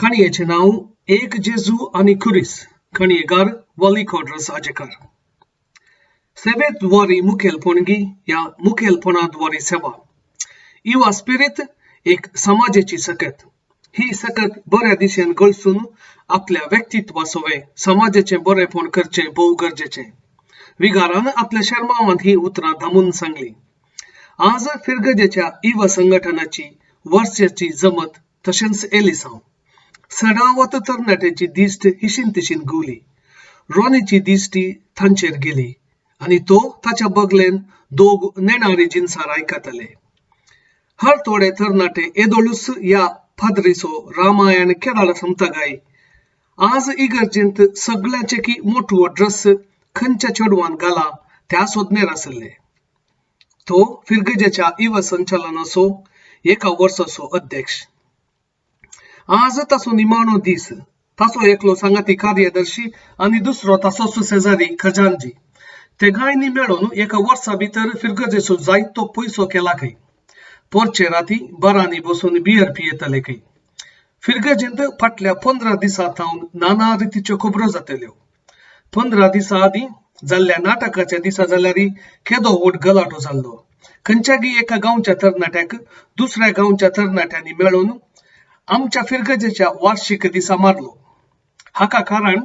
काणयेचें नांव एक जेजू आनी खुरीस. काणयेगार वॉली क्वाड्रस आजेकार. सेवेद्वारी मुखेलपणगी ह्या मुखेलपणाद्वारी सेवा. युवा स्पिरीत एक समाजाची सकत. ही सकत बऱ्या दिशेन गळसून आपल्या व्यक्तित्वा सवें समाजाचें बरेपण करचें भोव गरजेचें. विगारान आपल्या शेर्मांवांत हीं उतरां दामून सांगलीं. आज फिर्गजेच्या युवा संघटनाची वर्साची जमत तशेंच एलिसांव. सडावत तरणाट्याची दिश्ट हिशीन तिशीन घुंवली. रॉनीची दिश्टी तांचेर गेली आनी तो ताच्या बगलेन दोग नेणारी जिनसार आयकताले. हर थोडे तरणाटे येदोळूच ह्या पाद्रीचो रामायण केदाळ सोंपता काय? आज इगर्जेंत सगळ्यांचे की मोटवो ड्रेस खंयच्या चेडवान घाला त्या सोदनेर आशिल्ले. तो फिर्गजेच्या युवा संचालनाचो एका वर्साचो अध्यक्ष. आज ताचो निमाणो दीस. ताचो एकलो सांगाती कार्यदर्शी आनी दुसरो ताचोच शेजारी खजानजी. तेगांयनी मेळून एका वर्सा भितर फिर्गजेचो जायतो पयसो केला खंय. पोरचे राती बारांनी बसून बियर पियेताले खंय. फिर्गजेंत फाटल्या 15 दिसां थावन नाना रितीच्यो खबरो जाताल्यो. 15 दिसां आदीं जाल्ल्या नाटकाच्या दिसा जाल्यार केदो व्हड गलाटो जाल्लो. खंयच्यागी एका गांवच्या तरणाट्याक दुसऱ्या गांवच्या तरणाट्यांनी मेळून आमच्या फिर्गजेच्या वार्षिक दिसा मारलो. हाका कारण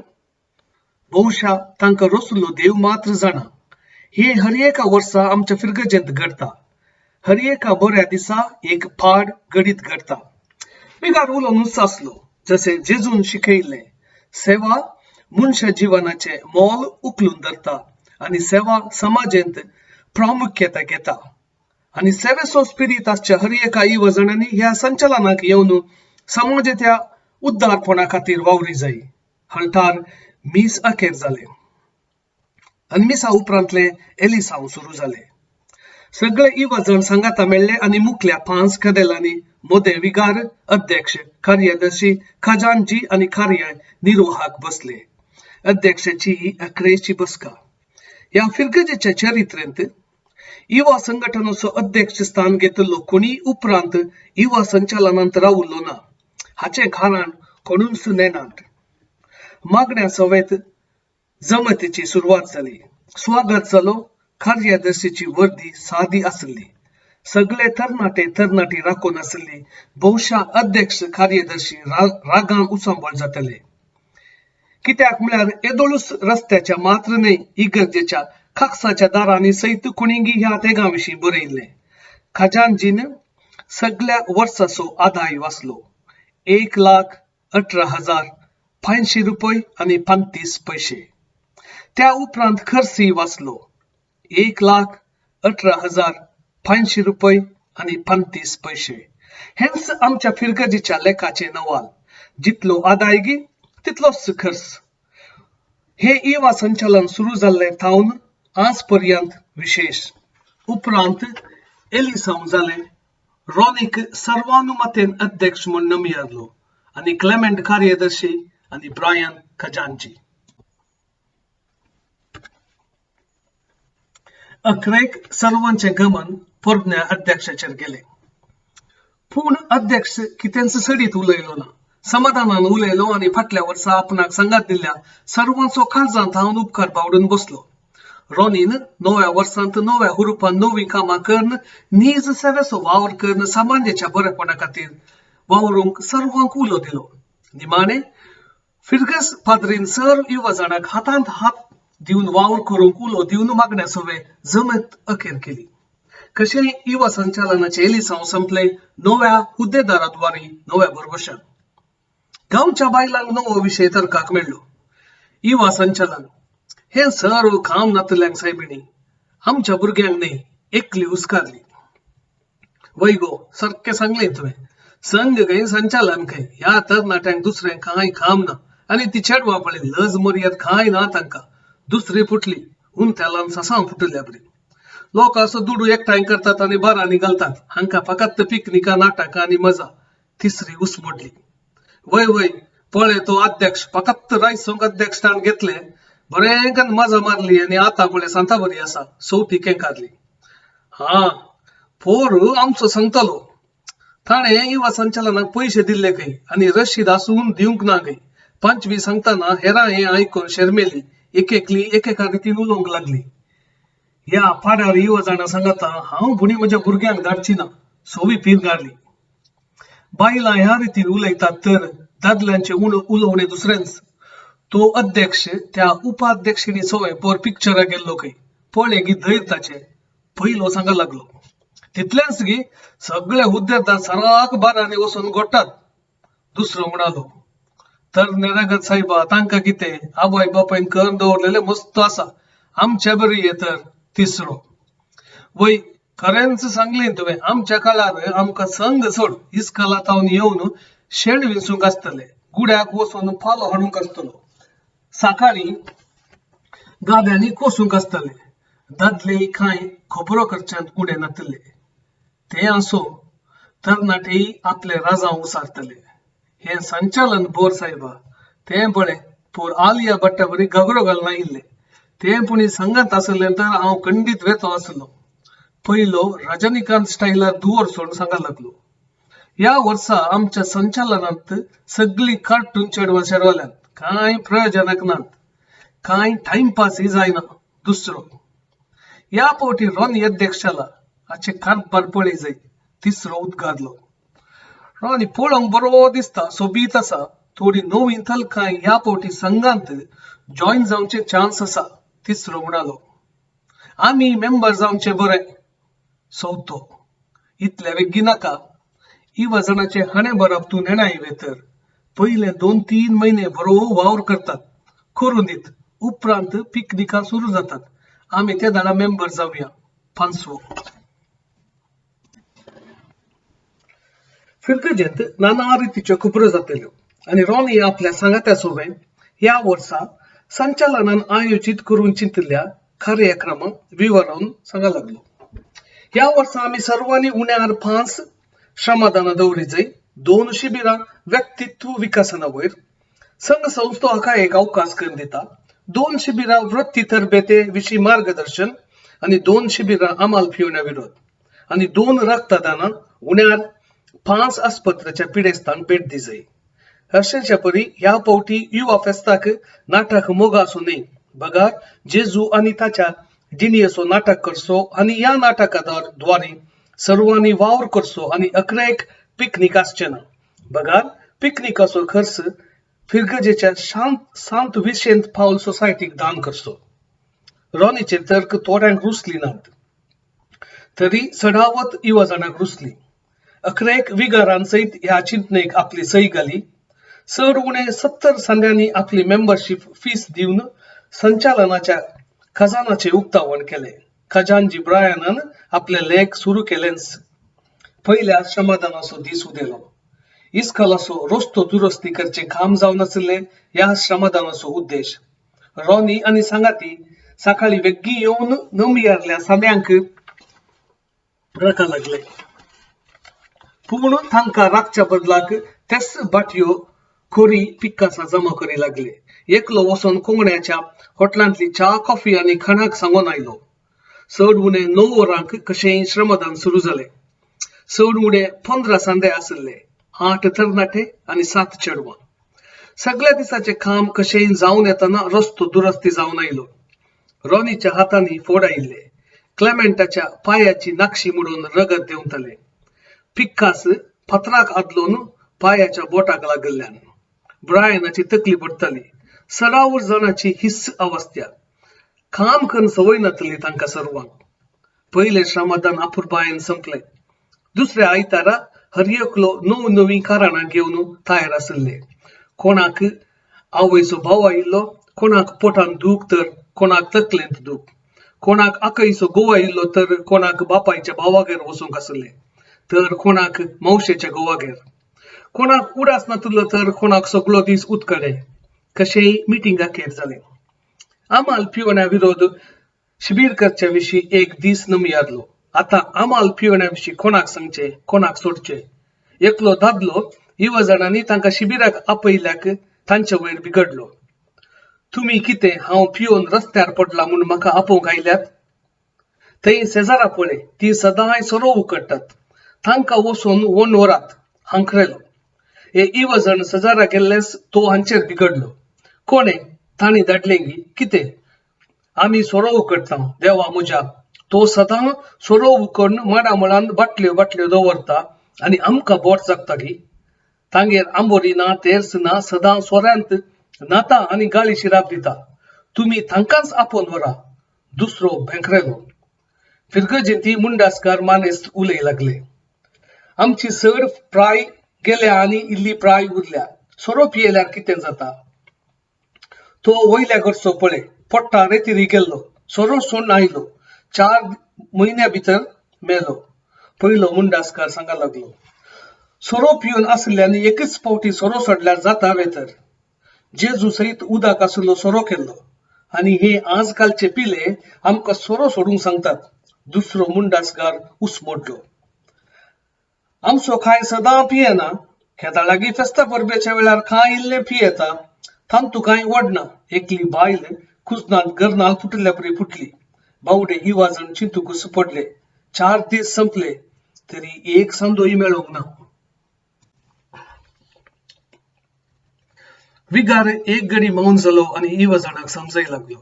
बहुशा तांकां रचलो देव मात्र जाणा. हे हर एका वर्सा आमच्या फिर्गजेंत घडता. हर एका बऱ्या दिसा एक पाड घडीत घडता. विगार उलोवनूच आसलो. जशें जेजून शिकयिल्लें, सेवा मनशा जिवनाचें मोल उखलून धरता आनी सेवा समाजेंत प्रामुख्यता घेता. आनी सेवेचो स्पिरीत आसच्या हर एका युवजणांनी ह्या संचलनाक येवन समाजाच्या उद्दारपणा खातीर वावरी जाय. हळतार मीस अखेर जालें आनी मिसा उपरांतलें एलिसांव सुरू जालें. सगळे युवजण सांगाता मेळ्ळे आनी मुखल्या 5 कदेलांनी मोदे विगार, अध्यक्ष, कार्यदर्शी, खजानजी आनी कार्य निर्वाहक बसले. अध्यक्षाची ही अकरेची बसका. ह्या फिर्गजेच्या चरित्रेंत युवा संघटनाचो अध्यक्ष स्थान घेतिल्लो कोणी उपरांत युवा संचालनांत रावल्लो ना. हाचें कारण कोणूच नेनात. मागण्या सवेत जमतीची सुरवात जाली. स्वागत जालो. कार्यदर्शीची वर्दी सादी आसली. सगळे तरणाटे तरणाटी राखून आसली. बहुशा अध्यक्ष कार्यदर्शी रागान उचांबळ जातले. कित्याक म्हळ्यार येदोळूच रस्त्याच्या मात्र न्हय इगर्जेच्या काकसाच्या दारांनी सयत कोणीगी ह्या तेगां विशीं बरयिल्लें. खजानजीन सगळ्या वर्साचो आदाय वाचलो. 1,18,500 रुपये आनी 35 पयशे. त्या उपरांत खर्चूय वाचलो. 1,18,500 रुपये आनी 35 पयशे. हेंच आमच्या फिर्गजेच्या लेखाचें नवाल. जितलो आदायगी तितलोच खर्च. हे युवा संचालन सुरू जाल्लें थावन आज पर्यंत विशेश. उपरांत एलिसांव जालें. रॉनीक सर्वानुमतेन अध्यक्ष म्हूण नमियारलो आनी क्लेमेंट कार्यदर्शी आनी ब्रायन खजानजी. अखरेक सर्वांचें गमन पोरण्या अध्यक्षाचेर गेलें. पूण अध्यक्ष कितेंच सडीत उलयलो ना. समाधानान उलयलो आनी फाटल्या वर्सा आपणाक सांगात दिल्ल्या सर्वांचो काळजांत हांव उपकार बावडून बसलो. रॉनीन नव्या वर्सांत नव्या हुरुपान नवीं कामां करून नीज सेवेचो वावर करून समाजाच्या बरेपणा खातीर वावरूंक सर्वांक उलो दिलो. निमाणें फिर्गज पाद्रीन सर्व युवा जाणांक हातांत हात दिवन वावर करूंक उलो दिवन मागण्या सवे जमत अखेर केली. कशेंय युवा संचालनाचे एलिसांव संपले नव्या हुद्देदाराद्वारी नव्या भरवशान. गांवच्या बायलांक नवो विशय तर्काक मेळ्ळो. युवा संचालन हें सर्व काम नातल्यांक सायबिणी, आमच्या भुरग्यांक न्हय. एकली हुस्कारली. वय गो, सारकें सांगलें तुवें. संघ खंय संचालन खंय. ह्या तरणाट्यांक दुसरें कांय काम ना. आनी ती चेडवां पळय, लज मर्याद कांय ना तांकां. दुसरी फुटली उंतेलान ससां फुटल्या बरी. लोक असो दुडू एकठांय करतात आनी बारांनी घालतात. हांकां फकत पिकनिकां, नाटकां आनी मजा. तिसरी उस मोडली. वय वय, पळय तो अध्यक्ष फकत रायसोंक अध्यक्षस्थान घेतलें, बरें कन्न मजा मारली आनी आतां पळय सांता बरी आसा. चवथी केंकारली. हा पोर आमचो सांगतालो, ताणें युवा संचालनाक पयशे दिल्ले खंय आनी रशीद आसून दिवंक ना खंय. पांचवी सांगतना हेरां हें आयकून शेरमेली. एकेकली एकेका रितीन उलोवंक लागली. ह्या पाड्यार युवा जाणां सांगाता हांव पुणी म्हज्या भुरग्यांक धाडची ना. सोवी पिरगारली. बायलां ह्या रितीन उलयतात तर दादल्यांचें उलोवणें दुसरेंच. तो अध्यक्ष त्या उपाध्यक्षिणी सोवे पोर पिक्चराक गेल्लो खंय. पळय गी धैर ताचें. पयलो सांगा लागलो. तितलेंच गी सगळे हुद्देदार सराक बारांनी वचून गोडटात. दुसरो म्हणालो, तरणे रगत सायबा तांकां कितें आवय बापायन करून दवरलेलें मस्त आसा. आमच्या बरी ये तर. तिसरो, वय खरेंच सांगलें तुवें. आमच्या काळार आमकां संग सोड इस्काला तावन येवन शेण विंचूंक आसतले, गुड्याक वचून पालो हाडूंक आसतलो, सकाळीं गाद्यांनी कोसूंक आसतले. दादले कांय खबरो करच्यांत उणें नातले. तें आसूं, तरणाटेय आपले राजांव उसारतले. हें संचालन बोर सायबा. तें पळय पोर आलिया भट्टा बरी घगरो घालून आयिल्लें. तें पुणी संगात आसलें तर हांव खंडीत वेतो आसलो. पयलो रजनीकांत स्टायलार दुवर सोडून सांगा लागलो. ह्या वर्सा आमच्या संचालनांत सगळीं कार्टून चेडवां शेरवल्यांत. कांय प्रयोजनाक नात, कांय टायमपासय जायना. दुसरो, ह्या फावटी रॉनी अध्यक्षाला हाचे कारभार पळय जाय. तिसरो उद्गारलो, रॉनी पळोवंक बरो दिसता, सोबीत आसा. थोडी नवीन तलकां ह्या फावटी संघांत जॉयन जावचे चान्स आसा. तिसरो म्हणालो, आमी मेंबर जावचे बरें. चवथो, इतले बेगीन नाका. इवजनाचे हाणें बरप तूं नेणाय वे तर पयले 2-3 म्हयने बरो वावर करतात, करून दीत. उपरांत पिकनिकां सुरू जातात. आमी ते दाडा मेंबर जावया. पांचवो, फिर्गजेंत नाना रितीच्यो खबरो जातल्यो आनी रॉनी आपल्या सांगात्या सोबें ह्या वर्सा संचालनान आयोजीत करून चिंतिल्ल्या कार्यक्रमाक विवरण सांगा लागलो. ह्या वर्सा आमी सर्वांनी उण्यार 5 श्रमदानां दवरी जाय. 2 शिबिरां व्यक्तित्व विकासना वयर संघ संस्थो हाका एक अवकाश करून दिता. 2 शिबिरां वृत्ती तरबेते विशीं मार्गदर्शन आनी 2 शिबिरां अमाल पिवण्या विरोध आनी 2 रक्तदानां उण्यार 5 आस्पत्रेच्या पिडेस्तांक भेट दी जाय. अशेंच्या परी ह्या फावटी युवा फेस्ताक नाटक मोगासो न्हय बगार जेजू आनी ताच्या जिणयेचो नाटक करचो आनी ह्या नाटका द्वारे सर्वांनी वावर करचो आनी अकरेक पिकनीक आसचें ना बगार पिकनिकाचो खर्च फिर्गजेच्या शांत विशेंत पावल सोसायटीक दान करचो. रॉनीचे तर्क थोड्यांक रुचली नात तरी चडावत युवा जाणांक रुचली. अकरेक विगारान सयत ह्या चिंतनेक आपली सही घाली. चड उणे 70 संद्यांनी आपली मेंबरशीप फीस दिवन संचालनाच्या खजानाचें उक्तावण केलें. खजानजी ब्रायनान आपले लेख सुरू केलेंच. पयल्या श्रमदानाचो दीस उदेलो. इस्कलाचो रस्तो दुरुस्ती करचें काम जावन नाशिल्लें ह्या श्रमदानाचो उद्देश. रॉनी आनी सांगाती सकाळीं वेगीं येवन नमयारल्या साम्यांक राखा लागले. पूण तांकां राखच्या बदलाक तेच बाटयो खोरी पिक्कासां जमा करी लागले. एकलो वचोन कोंगण्याच्या हॉटलांतली च्या कॉफी आनी खाणाक सांगून आयलो. चड उणें 9 वरांक कशेंय श्रमदान सुरू जालें. चड उणें 15 सांदे आशिल्ले, 8 तरणाटे आनी 7 चेडवां. सगळ्या दिसाचें काम कशेंय जावन येतना रस्तो दुरस्ती जावन आयलो. रॉनीच्या हातांनी फोड आयिल्ले. क्लेमेंटाच्या पांयाची नाक्षी मोडून रगत देंवतालें. पिक्कास फातराक आदलोन पांयाच्या बोटाक लागिल्ल्यान ब्रायनाची तकली पडटाली. सरावर जाणाची हिस्स अवस्था. काम करून संवय नातली तांकां सर्वांक. पयलें श्रमदान अपुरबायेन संपलें. दुसऱ्या आयतारा हर एकलो नव नवीं कारणां घेवन तयार आशिल्ले. कोणाक आवयचो भाव आयिल्लो, कोणाक पोटांत दूख तर कोणाक तकलेंत दूख, कोणाक आकयचो घोव आयिल्लो तर कोणाक बापायच्या भावागेर वचूंक आशिल्लें तर कोणाक मावशेच्या घोवागेर, कोणाक उडास नातलो तर कोणाक सगळो दीस उदकडे. कशेंय मिटिंग अखेर जालें. अमाल पिवण्या विरोध शिबीर करच्या विशीं एक दीस नमयारलो. आतां अमाल पिवण्या विशीं कोणाक सांगचें, कोणाक सोडचें? एकलो दादलो युवा जाणांनी तांकां शिबिराक आपयल्याक तांचे वयर बिगडलो. तुमी कितें हांव पिवन रस्त्यार पडला म्हूण म्हाका आपोवंक आयल्यात? थंय शेजारा पळय, ती सदांय सोरो उकडटात. तांकां वचून वोन व्हरात हांकरेलो. हे इवजण सजारा गेल्लेच तो हांचेर बिगडलो. कोणे तांणी धाडलेंगी कितें? आमी सोरो उकडता देवा म्हज्या, तो सदां सोरो उकडून माडा मळान बाटल्यो बाटल्यो दवरता आनी आमकां बोट जागता गी. तांगेर आंबोरी ना, तेर्स ना, सदां सोऱ्यांत न्हाता आनी गाळी शिराप दिता. तुमी तांकांच आपोवन व्हरा. दुसरो भेंकरेलो. फिरगजेंती मुंडासकार मानेस्त उलय लागले. आमची चड प्राय गेल्या आनी इल्ली प्राय उरल्या. सोरो पियेल्यार कितें जाता? तो वयल्या घरचो पळय पोट्टा रेतिरी गेल्लो, सोरो सोडून आयलो, 4 म्हयन्या भितर मेलो. पयलो मुंडासकार सांगा लागलो. सोरो पिवन आशिल्ल्यानी एकच फावटी सोरो सोडल्यार जाता वे तर? जेजू सहित उदक आशिल्लो सोरो केल्लो आनी हे आजकालचे पिले आमकां सोरो सोडूंक सांगतात. दुसरो मुंडासकार उसमोडलो. आमचो कांय सदां पियेना, खेता लागीं फेस्ता परबेच्या वेळार कांय इल्लें पियेता, तांतू कांय वडना. एकली बायल कुजनांत गर्नाल फुटिल्ल्या परी फुटली. बावडे इवाजण चिंतूकच पडले. 4 दीस संपले तरी एक सांदोय मेळोंक ना. विगार एक गडी मौन जालो आनी इवजणाक समजाय लागलो.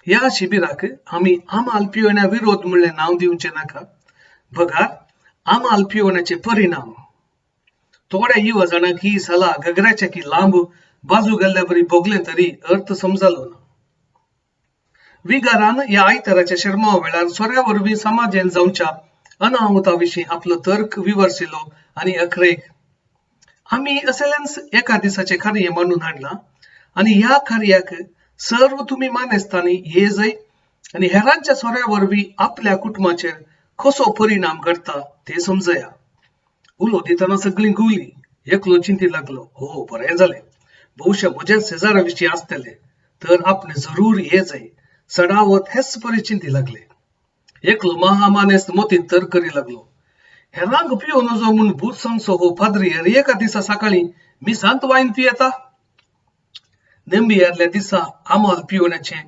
ह्या शिबिराक आमी आमाल पिवण्या विरोध म्हणलें नांव दिवचें नाका, बगार आमाल पिवण्याचे परिणाम. थोड्या इवजणाक ही सलाह घगऱ्याच्या की लांब बाजू गेल्ल्या बरी भोगलें तरी अर्थ समजालो ना. विगारान ह्या आयताराच्या शेरमांवा वेळार सोऱ्या वरवीं समाजेन जावच्या अनाहुता विशीं आपलो तर्क विवर्सिलो आनी अखरेक आमी असलेंच एका दिसाचें कार्य मांडून हाडलां आनी ह्या कार्याक सर्व तुमी मानेस्तांनी हे जय आनी हेरांच्या सोऱ्या वरवीं आपल्या कुटुंबाचेर कसो परिणाम घडता ते समजया. उलो दितना सगळीं गुली. एकलो चिंती लागलो, हो बरें जालें, बहुशा म्हज्या शेजारा विशीं आसतले तर आपणे जरूर हे जाय. सडावत हेच परी चिंती लागले. एकलो महामानेस्त मोतीन तर करी लागलो. हेरांक पियो नजो म्हूण भूत सांगचो हो पाद्री एका दिसा सकाळीं मिसांत वायन पियेता. नेंबियातल्या दिसा आमाल पिवण्याचें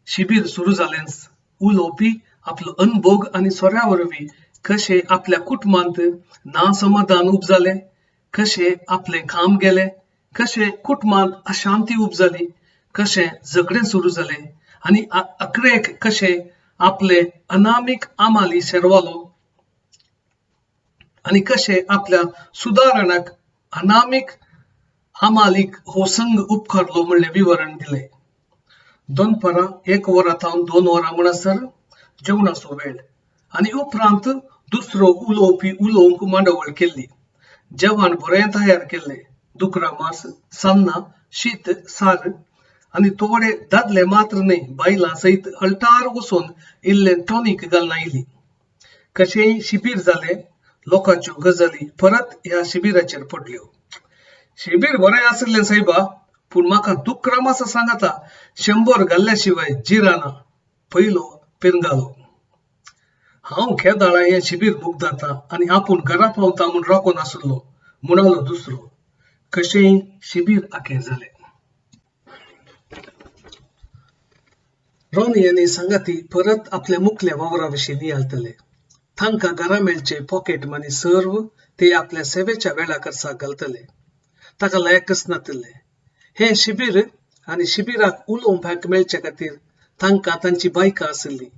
शिबीर सुरू जालेंच. उलोवपी आपलो अनभोग आनी सोऱ्या वरवीं कशें आपल्या कुटुंबांत ना समाधान उपजालें, कशें आपलें काम गेलें, कशें कुटुंबांत अशांती उपजाली, कशें झगडें सुरू जालें आनी अकरेक कशें आपले अनामीक आमाली शेरवालो आनी कशें आपल्या सुदारणाक अनामीक आमालीक हो संघ उपकारलो म्हणलें विवरण दिलें. दनपरां 1 वरा थावन 2 वरां म्हणसर जेवणाचो वेळ आनी उपरांत दुसरो उलोवपी उलोवंक मांडावळ केल्ली. जेवण बरें तयार केल्लें. दुकरा मांस, सान्नां, शीत, सार आनी थोडे दादले मात्र न्हय बायलां सयत हळटार वचून इल्लें टॉनीक घालून आयली. कशेंय शिबीर जालें. लोकांच्यो गजाली परत ह्या शिबिराचेर पडल्यो. शिबीर बरें आशिल्लें सायबा, पूण म्हाका दुकरा मासा सांगाता 100 घाल्ल्या शिवाय जिराना. पयलो पिरंगालो. हांव खेदाळा हें शिबीर मुगदाता आनी आपूण घरा पावता म्हूण राखून आशिल्लो, म्हणालो दुसरो. कशेंय शिबीर अखेर जालें. रॉनी आनी सांगाती परत आपल्या मुखल्या वावरा विशीं नियाळतले. तांकां घरा मेळचे पॉकेट मनी सर्व ते आपल्या सेवेच्या वेळा खर्चाक घालतले. ताका लायकच नातिल्ले. हें शिबीर आनी शिबिराक उलोवपाक मेळचे खातीर तांकां तांची बायकां आशिल्ली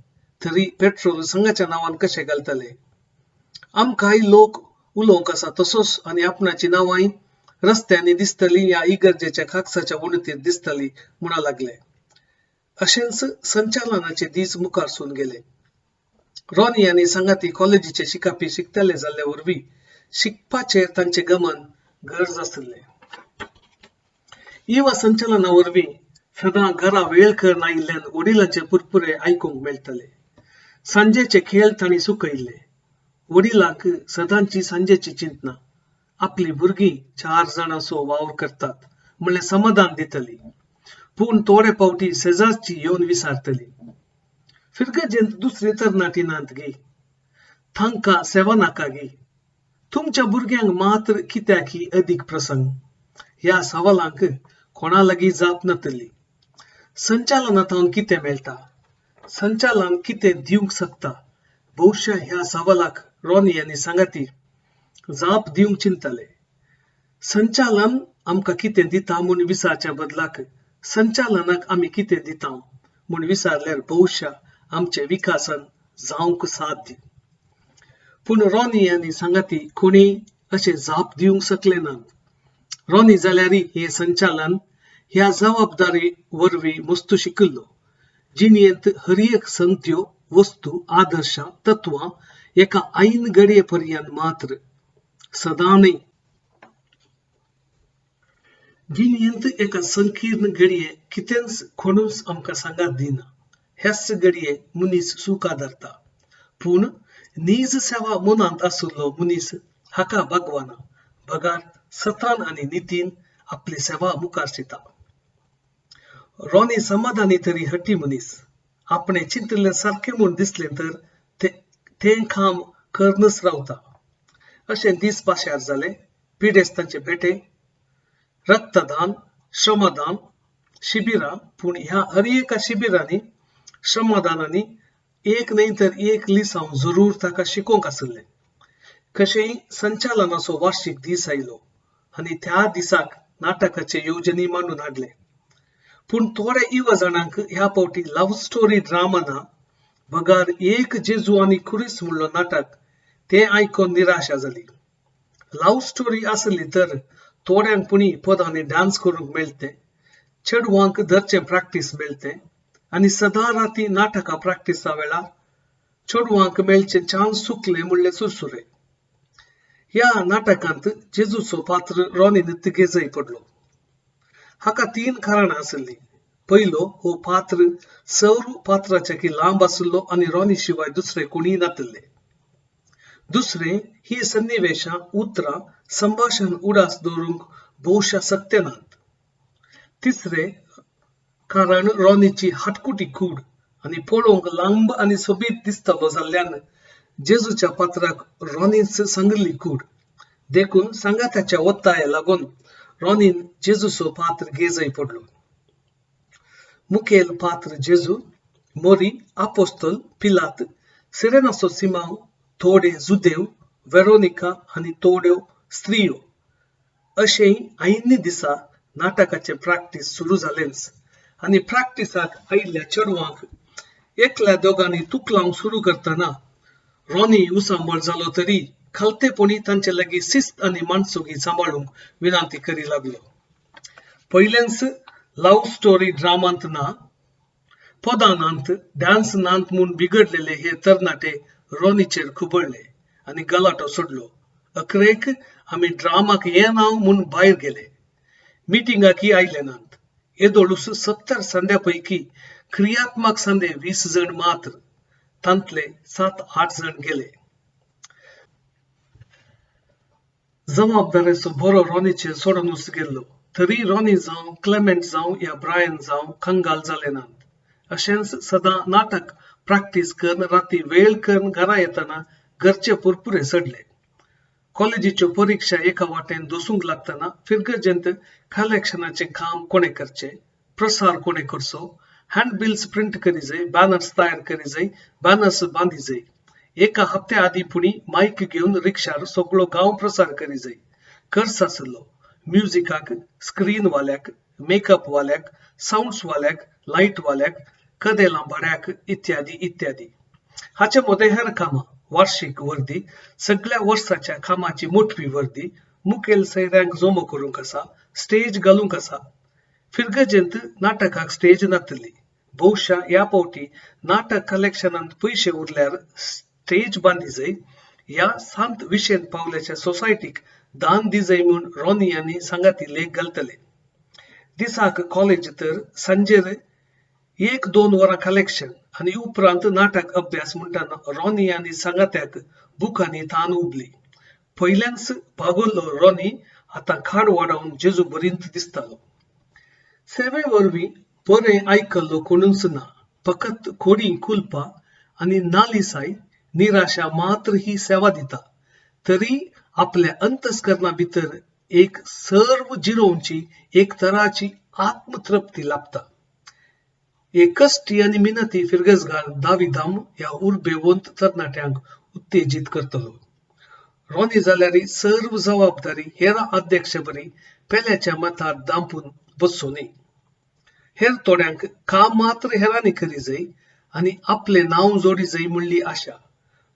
तरी पेट्रोल संघाच्या नांवान कशें घालतले? आमकांय लोक उलोवंक आसा तसोच आनी आपणाची नांवांय रस्त्यांनी दिसतली या इगर्जेच्या कागसाच्या वणतीर दिसतली म्हणा लागले. अशेंच संचालनाचे दीस मुखार गेले. रॉनी आनी सांगाती कॉलेजीचे शिकापी शिकतले जाल्ले वरवीं शिकपाचेर तांचें गमन गरज आशिल्लें. युवा संचालना वरवीं सदां घरा वेळ करून आयिल्ल्यान वडिलांचे पुरपुरे आयकूंक मेळटाले. सांजेचे खेळ तांणी सुकयल्ले. वडिलांक सदांची सांजेची चिंतना, आपली भुरगीं 4 जाणांचो वावर करतात म्हणलें समाधान दितली, पूण थोडे फावटी शेजारची येवन विसारतली. फिरगजेंत दुसरी तरणाटी नात गी, तांकां सेवा नाका गी, तुमच्या भुरग्यांक मात्र कित्याक ही अदीक प्रसंग? ह्या सवालांक कोणा लागीं जाप नातली. संचालनांत कितें मेळटा, संचालन कितें दिवंक शकता, बहुशा ह्या सवालाक रॉनी आनी सांगाती जाप दिवंक चिंतले. संचालन आमकां कितें दिता म्हूण विचारच्या बदलाक संचालनाक आमी कितें दिता म्हूण विचारल्यार बहुशा आमचें विकासन जावंक साध्य. पूण रॉनी आनी सांगाती कोणी अशें जाप दिवंक शकले नात. रॉनी जाल्यार हें संचालन ह्या जबाबदारी वरवीं मस्तू शिकिल्लो. जिणेंत हर एक संत्यो, वस्तू, आदर्शां, तत्वां एका ऐन घडये पर्यंत मात्र, सदां न्हय. जिणेंत एका संकीर्ण घडये कितेंच कोणूच आमकां सांगात दिना. ह्याच घडये मनीस चूक आदारता. पूण नीज सेवा मनांत आशिल्लो मनीस हाका बागवना, बगार सतान आनी नितीन आपली सेवा मुखार चिता. रॉनी समाधानी तरी हट्टी मनीस. आपणें चिंतिल्लें सारकें म्हूण दिसलें तर तें काम करनच रावता. अशें दीस पाशार जाले. पिडेस्तांचे भेटे, रक्तदान, श्रमदान शिबिरां. पूण ह्या हर एका शिबिरांनी, श्रमदानांनी एक न्हय तर एक लिसांव जरूर ताका शिकोवंक आशिल्लें. कशेंय संचालनाचो वार्षिक दीस आयलो आनी त्या दिसाक नाटकाचे येवजणी मांडून हाडले. पूण थोड्या युवा जाणांक ह्या फावटी लव्ह स्टोरी ड्रामा ना बगार एक जेजू आनी खुरीस म्हणलो नाटक तें आयकून निराशा जाली. लव्ह स्टोरी आसली तर थोड्यांक पुणी पदांनी डान्स करूंक मेळटे, चेडवांक धरचें प्रॅक्टीस मेळटे आनी सदां राती नाटकां प्रॅक्टिसा वेळार चेडवांक मेळचें चान्स चुकलें म्हणलें सुरसुरे. ह्या नाटकांत जेजूचो पात्र रॉनी घेजय पडलो. हाका तीन कारणां आसली. पयलो, हो पात्र सर्व पात्राच्या की लांब आशिल्लो आनी रॉनी शिवाय दुसरे कोणीय नातिल्ले. दुसरें, ही सन्निवेशां, उतरां, संभाशण उडास दवरूंक भोवशा सक्ते नात. तिसरें कारण, रॉनीची हाटकुटी कूड आनी पळोवंक लांब आनी सोबीत दिसतालो जाल्ल्यान जेजूच्या पात्राक रॉनीच सांगिल्ली कूड. देखून सांगाताच्या ಒತ್ತಾಯ लागून रॉनीन जेजूचो पात्र घेजय पडलो. मुखेल पात्र जेजू, मोरी, आपोस्तल, पिलात, सिरेनाचो सिमांव, थोडे जुदेव, वेरोनिका आनी थोड्यो स्त्रियो. अशें ऐन्नी दिसा नाटकाचें प्रॅक्टीस सुरू जालेंच आनी प्रॅक्टिसाक आयिल्ल्या चेडवांक एकल्या दोगांनी तुकलावंक सुरू करतना रॉनी उसांबळ जालो तरी खालतेपणी तांचे लागीं शिस्त आनी माणसुकी सांबाळूंक विनंती करी लागलो. पयलेंच लव्ह स्टोरी ड्रामांत ना, पदां नात, डान्स नात म्हूण बिगडलेले हे तरणाटे रॉनीचेर खुबळ्ळे आनी गलाटो सोडलो. अखरेक आमी ड्रामाक येना म्हूण भायर गेले. मिटिंगाकय आयले नात. येदोळूस 70 संद्या पैकी क्रियात्मक संदे 20 जण मात्र. तांतले 7-8 जण गेले. जबाबदारेचो बरो रॉनीचेर सोडूनच गेल्लो. तरी रॉनी जावं, क्लेमेंट जावं या ब्रायन जावं कंगाल जाले नात. अशेंच सदां नाटक प्रॅक्टीस करून राती वेळ करून घरा येतना घरचे पुरपुरे चडले. कॉलेजीच्यो परिक्षा एका वाटेन दसूंक लागतना फिर्गजेंत कलेक्शनाचें काम कोणें करचें, प्रसार कोणें करचो, हँडबिल्स प्रिंट करी जाय, बॅनर्स तयार करी जाय, बॅनर्स बांदी जाय. एका हप्त्या आदीं पुणी मायक घेवन रिक्षार सगळो गांव प्रसार करी जाय. खर्च आशिल्लो म्युजिकाक, स्क्रीन वाल्याक, मेकअप वाल्याक, सावंड्स वाल्याक, लायट वाल्याक, कदेलां भाड्याक इत्यादी इत्यादी. हाचे मदें हेर कामां, वार्षिक वर्दी, सगळ्या वर्साच्या कामाची मोटवी वर्दी, मुखेल सैऱ्यांक जमो करूंक आसा, स्टेज घालूंक आसा. फिर्गजेंत नाटकाक स्टेज नातली. बहुशा ह्या फावटी नाटक कलेक्शनांत पयशे उरल्यार स्टेज बांदी जाय ह्या सांत विशेंत पावल्याच्या सोसायटीक दान दिजय म्हूण रॉनी आनी सांगाती लेख घालतले. दिसाक कॉलेज तर सांजेर 1-2 वरां कलेक्शन आनी उपरांत नाटक अभ्यास म्हणटाना रॉनी आनी सांगात्याक बुकांनी तान उबली. पयल्याच बागवल्लो रॉनी आतां खाड वाडावन जेजू बरींत दिसतालो. सेवे वरवीं बरें आयकल्लो कोणूच ना. फकत खोडी, कुलपां आनी नालिसाय, निराशा मात्र ही सेवा दिता. तरी आपल्या अंतस्करणा भितर एक सर्व जिरोवची एक तराची आत्मतृप्ती लाभता. हे कश्टी आनी मिनती फिर्गजगार दाविदाम ह्या उर्बेवंत तरणाट्यांक उत्तेजीत करतलो. रॉनी जाल्यार सर्व जबाबदारी हेर अध्यक्ष बरी पेल्याच्या मतार दांपून बसचो न्ही. हेर थोड्यांक काम मात्र हेरांनी करी जाय आनी आपलें नांव जोडी जाय म्हणली आशा,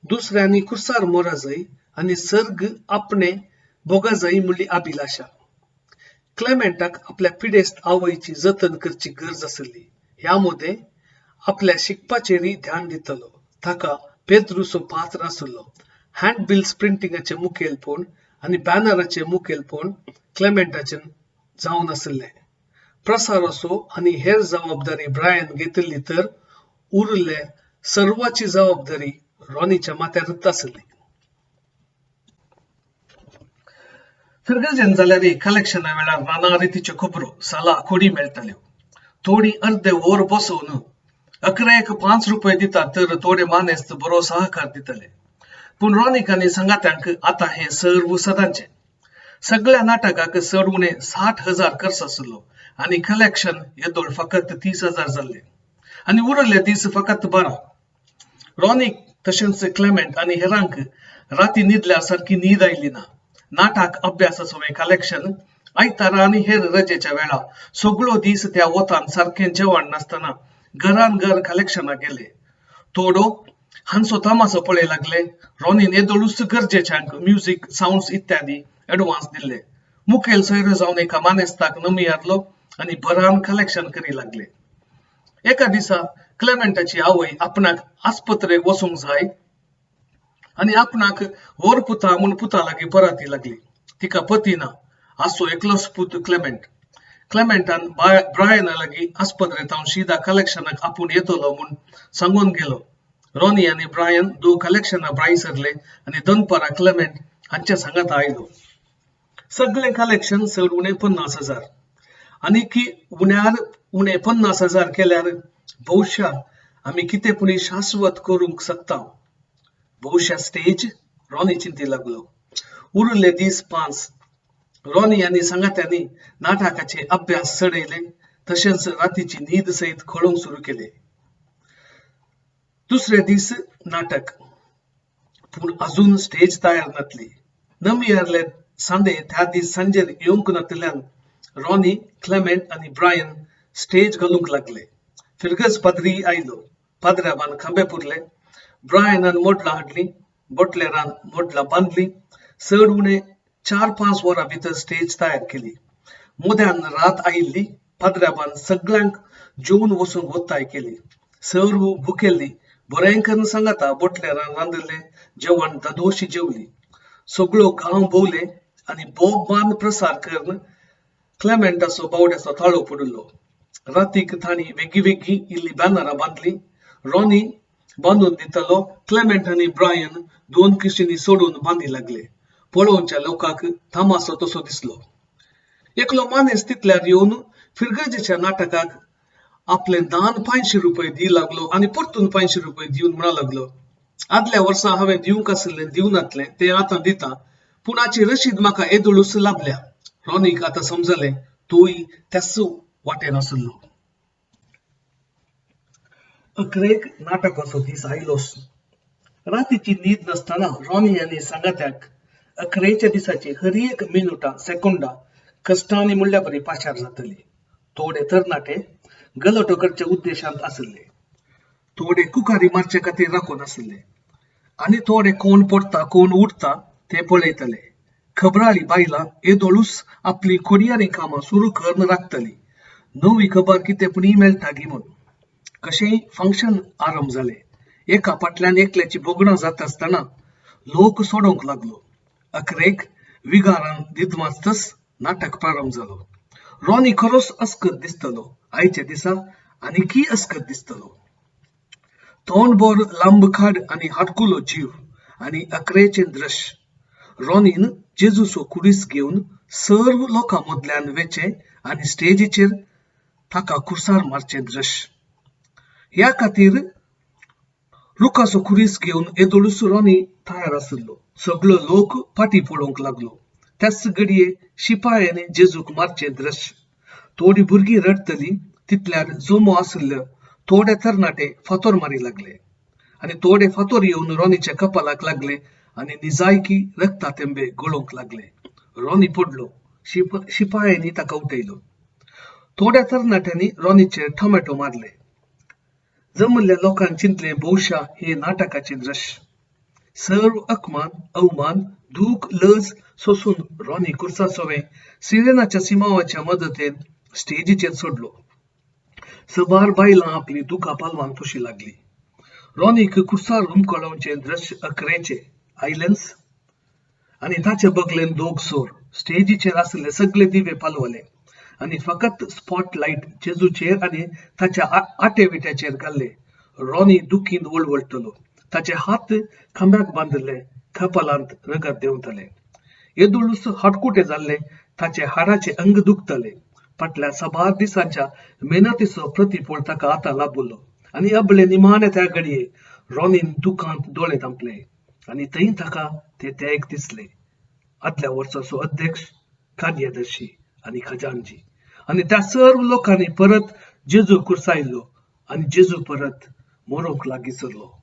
दुसऱ्यांनी कुसार मोरा जाय आनी सर्ग आपणे भोगा जाय म्हणली अभिलाशा. क्लेमेंटाक आपल्या पिडेस्त आवयची जतन करची गरज आसली. ह्या मदें आपल्या शिकपाचेरय ध्यान दितलो. ताका पेद्रूचो पात्र आसलो. हँडबिल्स प्रिंटिंगाचें मुखेलपण आनी बॅनराचें मुखेलपण क्लेमेंटाचें जावन आशिल्लें. प्रसाराचो आनी हेर जबाबदारी ब्रायन घेतिल्ली तर उरिल्ले सर्वाची जबाबदारी रॉनीच्या माथ्यारच आसली. फिर्गजेन जाल्यार कलेक्शना वेळार नाना रितीच्यो खबरो, सला, खोडी मेळटाल्यो. थोडीं अर्दे वर बसोवन अकरा एक 5 रुपये दितात तर थोडे मानेस्त बरो सहकार दितले. पूण रॉनीक आनी सांगात्यांक आतां हें सर्व सदांचें. सगळ्या नाटकाक चड उणें 60,000 खर्च आसलो आनी कलेक्शन येदोळ फकत 30,000 जाल्लें आनी उरिल्ले दीस फकत 12. रॉनीक तशेंच क्लेमेंट आनी हेरांक राती न्हिदल्यार सारकी न्हीद आयली ना. नाटक अभ्यासाचो हें कलेक्शन आयतारा आनी हेर रजेच्या वेळा सगळो दीस त्या वतान सारकें जेवण नासतना घरान घर कलेक्शनाक गेले. थोडो हांचो तमासो पळय लागले. रॉनीन येदोळूच गरजेच्यांक म्युजीक, सावंड्स इत्यादी एडवान्स दिल्ले. मुखेल सोयरो जावन एका मानेस्ताक नमियारलो आनी भरान कलेक्शन करी लागले. एका दिसा क्लेमेंटाची आवय आपणाक आस्पत्रेक वचूंक जाय आनी आपणाक व्हर पुता म्हूण पुता लागीं पराती लागली. तिका पती ना, आसो एकलोच पूत क्लेमेंट. क्लेमेंटान ब्रायना लागीं आस्पत्रेंत हांव शिदा कलेक्शनाक आपूण येतलो म्हूण सांगून गेलो. रॉनी आनी ब्रायन दोग कलेक्शना ब्राय सरले आनी दनपारां क्लेमेंट हांच्या सांगाता आयलो. सगळें कलेक्शन चड उणें 50,000 आनी की उण्यार उणें 50,000 केल्यार भोवशा आमी कितें पुणी शाश्वत करूंक शकता. भोवशा स्टेज, रॉनी चिंती लागलो. उरिल्ले दीस 5. रॉनी आनी सांगात्यांनी नाटकाचे अभ्यास चडयले तशेंच रातीची न्हीद सयत खळोवंक सुरू केले. दुसरे दीस नाटक, पूण अजून स्टेज तयार नातली. नमियारले सांदे त्या दीस सांजेर येवंक नातिल्ल्यान रॉनी, क्लेमेंट आनी ब्रायन स्टेज घालूंक लागले. फिर्गज पाद्री आयलो. पाद्र्याबान खांबे पुरले. ब्रायनान मोडलां हाडलीं, बोटलेरान मोडलां बांदलीं. चड उणें 4-5 वरां भितर स्टेज तयार केली. मोद्यान रात आयिल्ली. पाद्र्याबान सगळ्यांक जेवन वचूंक ओत्ताय केली. सर्व भुकेल्ली बरें करून सांगाता बोटलेरान रांदिल्लें जेवण दादोशी जेवली. सगळो गांव भोवले आनी बोब प्रसार करून क्लेमेंटाचो बावड्याचो ताळो पडिल्लो. रातीक तांणी वेगीं वेगीं इल्ली बॅनरां बांदली. रॉनी बांदून दितालो. क्लेमेंट आनी ब्रायन दोन कुशींनी सोडून बांदी लागले. पळोवच्या लोकांक तमासो तसो दिसलो. एकलो मानेस तितल्यार येवन फिर्गजेच्या नाटकाक आपले दान 500 रुपये दी लागलो आनी परतून 500 रुपये दिवन म्हणा लागलो, आदल्या वर्सा हांवें दिवंक आशिल्लें दिवनातलें तें आतां दिता, पूण हाची रशीद म्हाका येदोळूच लाभल्या. रॉनीक आतां समजलें तोय त्याच वाटेन आशिल्लो. अकरेक नाटकाचो दीस आयलोच. रातीची न्हीद नासतना रॉनी आनी सांगात्याक अकरेच्या दिसाची हर एक मिनुटां सेकोंडा कश्टांनी म्हणल्यार बरी पाशार जातली. थोडे तरणाटे गलटो करच्या उद्देशांत आशिल्ले, थोडे कुकारी मारचे खातीर राखून आशिल्ले आनी थोडे कोण पडटा कोण उठता ते पळयतले. खबराळी बायलां येदोळूच आपली खोडयारी कामां सुरू करून राखतली, नवी खबर कितें पूण मेळटा गी म्हूण. कशेंय फंक्शन आरंभ जालें. एका फाटल्यान एकल्याची भोगणां जाता आसतना लोक सोडोवंक लागलो. अकरेक विगारान दिदमातच नाटक प्रारंभ जालो. रॉनी खरोच अस्कत दिसतलो. आयच्या दिसा आनीकय अस्कत दिसतलो. तोंडभर लांब खाड आनी हाडकुलो जीव आनी अकरेचें दृश्य. रॉनीन जेजूचो कुडीस घेवन सर्व लोकां मदल्यान वेचें आनी स्टेजीचेर ताका कुसार मारचें दृश्य. ह्या खातीर रुखाचो खुरीस घेवन येदोळूच रॉनी तयार आशिल्लो. सगळो लोक फाटी पळोवंक लागलो. त्याच घडये शिपायांनी जेजूक मारचें दृश्य. थोडीं भुरगीं रडटलीं तितल्यार जमो आशिल्ल्या थोडे तरणाटे फातोर मारी लागले आनी थोडे फातोर येवन रॉनीच्या कपालाक लागले आनी निजायकी रक्ता थेंबे गळोवंक लागले. रॉनी पडलो. शिपायांनी ताका उठयलो. थोड्या तरणाट्यांनी रॉनीचेर टोमॅटो मारले. जमल्ल्या लोकांक चिंतलें, बहुशा हें नाटकाचें दृश्य. सर्व अकमान, अवमान, दूख, लज सोसून रॉनी कुर्सासोवें सिरेनाच्या सिमावाच्या मदतीन स्टेजीचेर चडलो. सबार बायलां आपली दुकां पालवान पुशी लागली. रॉनीक कुर्सार हुमकळावचें दृश्य अकरेचें आयलेंच आनी ताचे बगलेन दोग सोर. स्टेजीचेर आशिल्ले सगळे दिवे पालवले आनी फकत स्पॉट लायट जेजूचेर आनी ताच्या आटे विट्याचेर घाल्ले. रॉनी दुखीन वळवळटलो. ताचे हात खांब्याक बांदिल्ले. कपालांत रगत देंवतले. येदोळूच हाडकुटे जाल्ले ताचे हाडाचे अंग दुखतले. फाटल्या साबार दिसांच्या मेहनतीचो प्रतिफळ ताका आतां लाबलो आनी अबले निमाणे त्या घडये रॉनीन दुखांत दोळे धांपले आनी थंय ताका ते त्याग दिसले, आदल्या वर्साचो अध्यक्ष, कार्यदर्शी आनी खजानजी. आनी त्या सर्व लोकांनी परत जेजू कुर्सायलो आनी जेजू परत मरोंक लागीं सरलो.